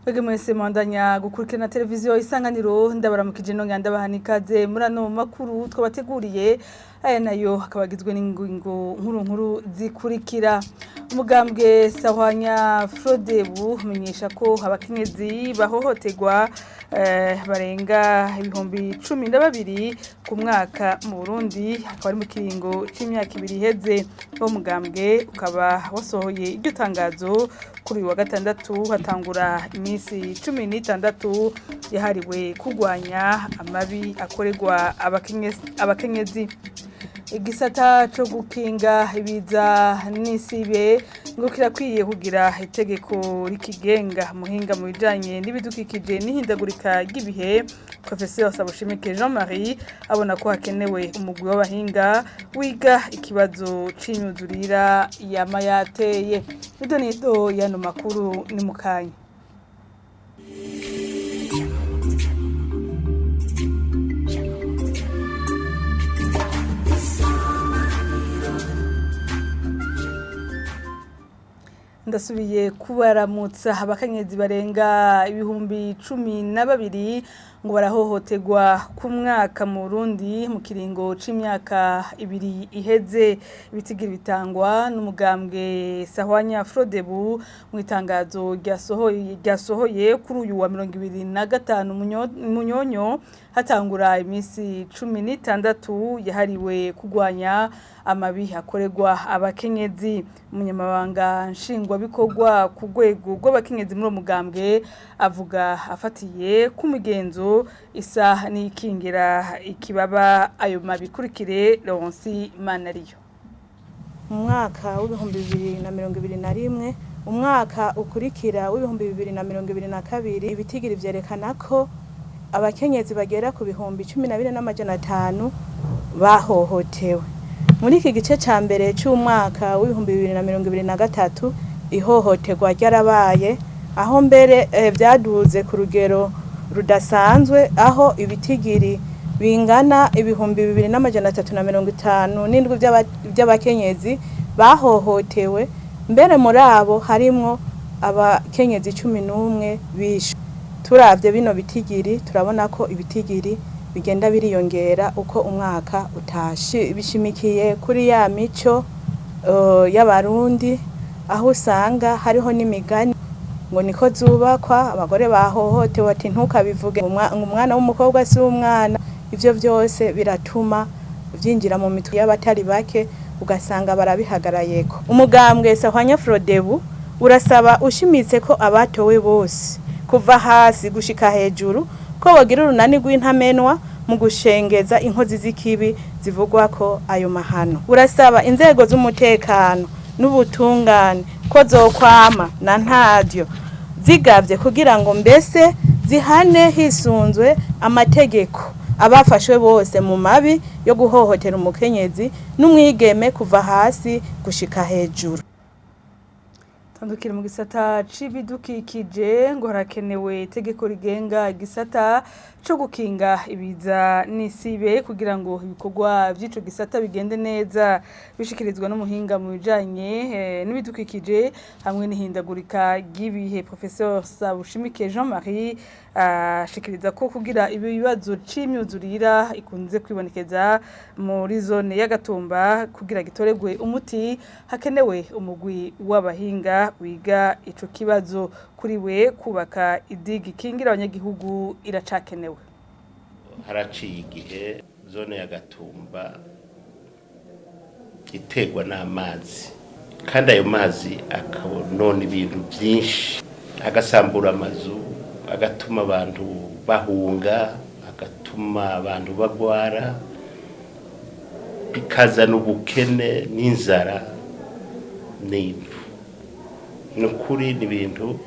Mwebwe mwese mwandanya gukurikirana televiziyo Isanganiro, ndabaramukije nongera ndabaha n'ikaze muri ano makuru twabateguriye. Aya nayo akaba agizwe n'ingingo nkuru nkuru zikurikira. Umugambwe Sahwanya Frodebu umenyesha ko abakenyezi bahohoterwa barenga 12,000 ku mwaka mu Burundi, akaba ari mu kiringo c'imyaka 2 iheze. Uwo mugambwe ukaba wasohoye iryo tangazo kuri uyu wa gatandatu, hatangura iminsi 16 yahariwe kurwanya amabi akorerwa abakenyezi. Igisata co gukinga ibiza n'isibe ngo kirakwiye kugira itegeko rikigenga. Muhinga mu bijanye n'ibidukikije n'ihindagurika ry'ibihe, Professeur Sabushimike Jean-Marie, abona ko hakenewe umugwi w'abahinga wiga ikibazo c'imyuzurira yama yateye. Ido nido y'ano makuru ni mukanya. Ndasubiye kubaramutsa. Abakenyezi barenga 12,000 ngo barahohoterwa ku mwaka mu Burundi mu kiringo c'imyaka 2 iheze. Ibitigiri bitangwa n'umugambwe Sahwanya Frodebu mu itangazo ryasohoye kuri uyu wa 25 Munyonyo, hatangura iminsi 16 yahariwe kurwanya amabi akorerwa abakenyezi. Umunyamabanga nshingwabikorwa ku rwego rw'abakenyezi muri uwo mugambwe avuga afatiye ku migenzo isa n'ikingira ikibaba ayo mabikurikire. Laurence Manariyo. Mu mwaka w'2021, umwaka ukurikira w'2022, ibitigiri vyerekana ko abakenyezi bagera ku 14,500 bahohotewe. Muri iki gice ca mbere c'umwaka w'2023, ihohoterwa ryarabaye, aho mbere vyaduze ku rugero rudasanzwe, aho ibitigiri bingana 2357 vy'abakenyezi bahohotewe. Mbere muri abo harimwo abakenyezi 11 bishwe. Turavye bino bitigiri, turabona ko ibitigiri bigenda biriyongera uko umwaka utashe. Bishimikiye kuri ya mico y'abarundi, aho usanga hariho n'imigani ngo niko zubakwa, abagore bahohotewe ati ntukabivuge, ngo umwana w'umukobwa si umwana. Ivyo vyose biratuma vyinjira mu mitwe y'abatari bake, ugasanga barabihagarayeko. Umugambwe Sahwanya Frodebu urasaba ushimitse ko abatowe bose kuva hasi gushika hejuru ko bogira urunani rw'intamenwa mu gushengeza inkozi z'ikibi zivugwa ko ayo mahano. Urasaba inzego z'umutekano n'ubutungane ko zokwama na ntaryo zigavye kugira ngo mbese zihane hisunzwe amategeko abafashwe bose mu mabi yo guhohotera umukenyezi n'umwigeme kuva hasi gushika hejuru. Tandukira mu gisata c'ibidukikije, ngo harakenewe itegeko rigenga igisata co gukinga ibiza n'isibe kugira ngo ibikorwa vy'ico gisata bigende neza. Bishikirizwa n'umuhinga mu bijanye n'ibidukikije hamwe n'ihindagurika ry'ibihe, Professeur Sabushimike Jean-Marie, ashikiriza ko kugira ibibazo c'imyuzurira ikunze kwibonekeza muri zone y'Agatumba kugira gitoregwe umuti, hakenewe umugwi w'abahinga wiga ico kibazo. Kuri we, kubaka idigi ikingira abanyagihugu iracakenewe. Haraciye igihe zone ya Gatumba iterwa n'amazi, kandi ayo mazi akonona ibintu byinshi, agasambura amazu, agatuma abantu bahunga, agatuma abantu bagwara, bikazana ubukene n'inzara n'imvu. Ni ukuri ni ibintu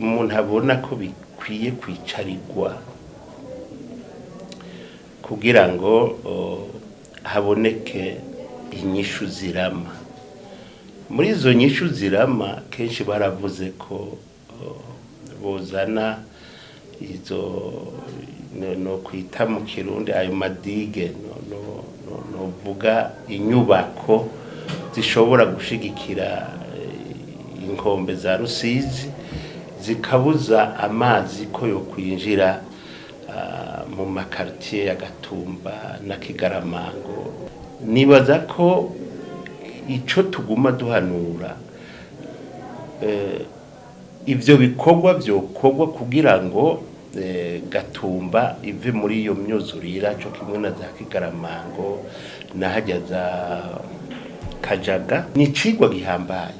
umuntu abona ko bikwiye kwicarirwa kugira ngo haboneke inyishu zirama. Muri izo nyishu zirama, kenshi baravuze ko bozana izo no kwita mu Kirundi ayo madige, novuga inyubako zishobora gushigikira inkombe za Rusizi. Zikabuza amazi ko yo kwinjira mu makartier ya Gatumba na Kigaramango. Nibaza ko ico tuguma duhanura, ivyo bikorwa vyokorwa kugira ngo Gatumba ive muri iyo myuzurira, co kimwe na za Kigaramango na hajya za Kajaga. Ni icigwa gihambaye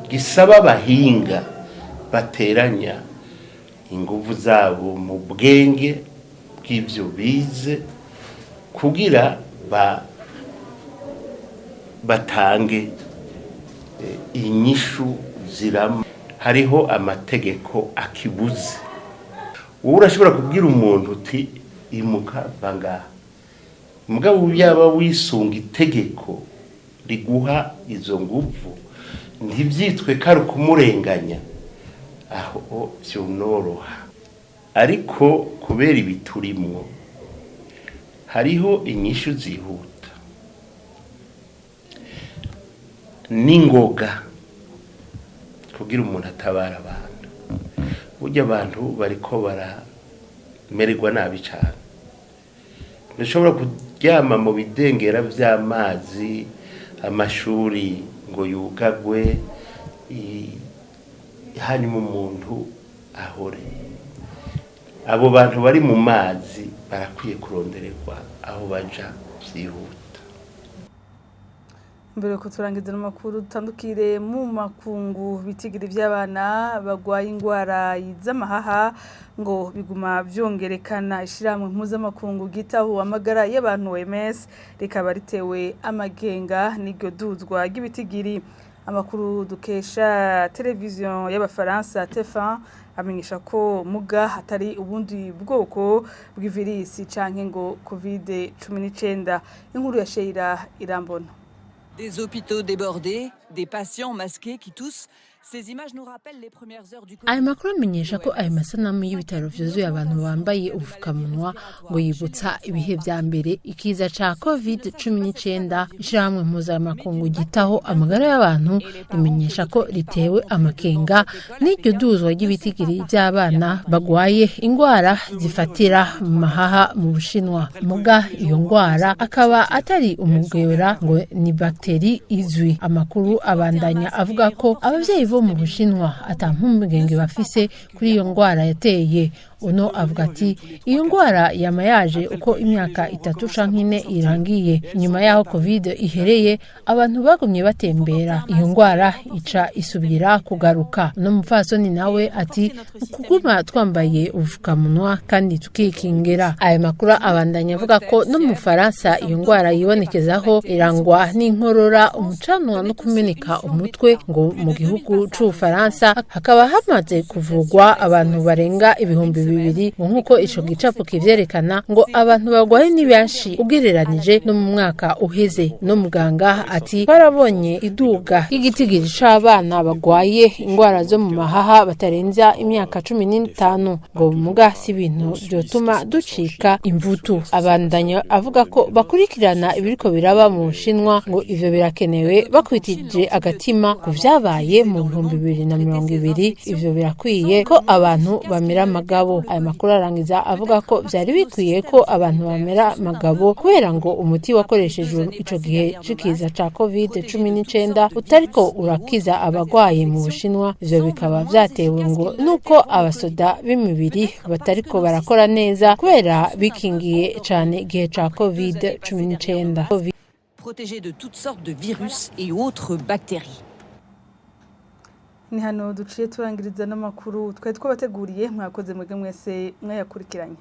gisaba abahinga bateranya inguvu zabo mu bwenge bw'ivyo bize kugira batange inyishu zirama. Hariho amategeko akibuze. Wowe urashobora kubwira umuntu uti: "Imuka bangaha," mugabo yaba wisunga itegeko riguha izo nguvu, ntibyitwe ko ari ukumurenganya, aho vyonoroha. Ariko kubera ibiturimwo, hariho inyishu zihuta n'ingoga kugira umuntu atabara abantu. Burya abantu bariko baramererwa nabi cane. Ntushobora kuryama mu bidengera vy'amazi, amashuri ngo yugagwe, hanyuma umuntu ahore. Abo bantu bari mu mazi barakwiye kurondererwa aho baja vyihuta. Mbere ko turangiza amakuru, dutandukire mu makungu. Bitigiri by'abana bagwaye ingwara z'amahaha ngo biguma vyongerekana. Ishirahamwe mpuzamakungu ryitaho amagara y'abantu OMS rikaba ritewe amagenga n'iryo duzwa ry'ibitigiri. Amakuru dukesha televiziyo y'Abafaransa TF1 amenyesha ko muga hatari ubundi bwoko bw'ivirisi canke ngo Covid 19. Inkuru ya Sheila Irambona. Des hôpitaux débordés, des patients masqués qui toussent. Ces images nous rappellent les premières heures du Ayo makuru amenyesha ko ayo masanamu y'ibitaro vyuzuye abantu bambaye ubufukamunwa ngo yibutsa ibihe vya mbere ikiza ca Covid-19. Ishirahamwe mpuzamakungu ryitaho amagara y'abantu rimenyesha ko ritewe amakenga n'iryo duzwa ry'ibitigiri vy'abana bagwaye ingwara zifatira mu mahaha mu Bushinwa. Muga iyo ngwara akaba atari umugera, ngo ni bakteri izwi. Amakuru abandanya avuga ko abavyeyi bo mu Bushinwa ata mpungenge bafise kuri iyo ngwara yateye. Uno avuga ati: "Iyo ngwara yama yaje uko imyaka 3 canke 4 irangiye. Inyuma yaho Covid ihereye, abantu bagumye batembera, iyo ngwara ica isubira kugaruka." No mupfasoni nawe ati: "Kuguma twambaye ubufukamunwa kandi tukikingira." Ayo makuru abandanya avuga ko no mu Faransa iyo ngwara yibonekezaho, irangwa n'inkorora, umucanwa no kumeneka umutwe. Ngo mu gihugu c'Ubufaransa hakaba hamaze kuvugwa abantu barenga 2000, ngo nk'uko ico gicapo kivyerekana, ngo abantu bagwaye ni benshi ugereranije no mu mwaka uheze. No muganga ati: "Twarabonye iduga ry'igitigiri c'abana bagwaye ingwara zo mu mahaha batarenza imyaka 15," ngo muga si ibintu vyotuma ducika imvutu. Abandanya avuga ko bakurikirana ibiriko biraba mu Bushinwa, ngo ivyo birakenewe bakwitije agatima ku vyabaye mu 2020. Ivyo birakwiye ko abantu bamera amagabo. Aya makuru arangiza avuga ko vyari bikwiye ko abantu bamera amagabo, kubera ngo umuti wakoreshejwe ico gihe c'ikiza ca Covid-19 utariko urakiza abagwaye mu Bushinwa. Ivyo bikaba vyatewe ngo nuko abasoda b'imibiri batariko barakora neza kubera bikingiye cane igihe ca Covid-19. Protégés de toutes sortes de virus et autres bactéries. Ni hano duciye turangiriza n'amakuru twari twabateguriye. Mwakoze mwebwe mwese mwayakurikiranye.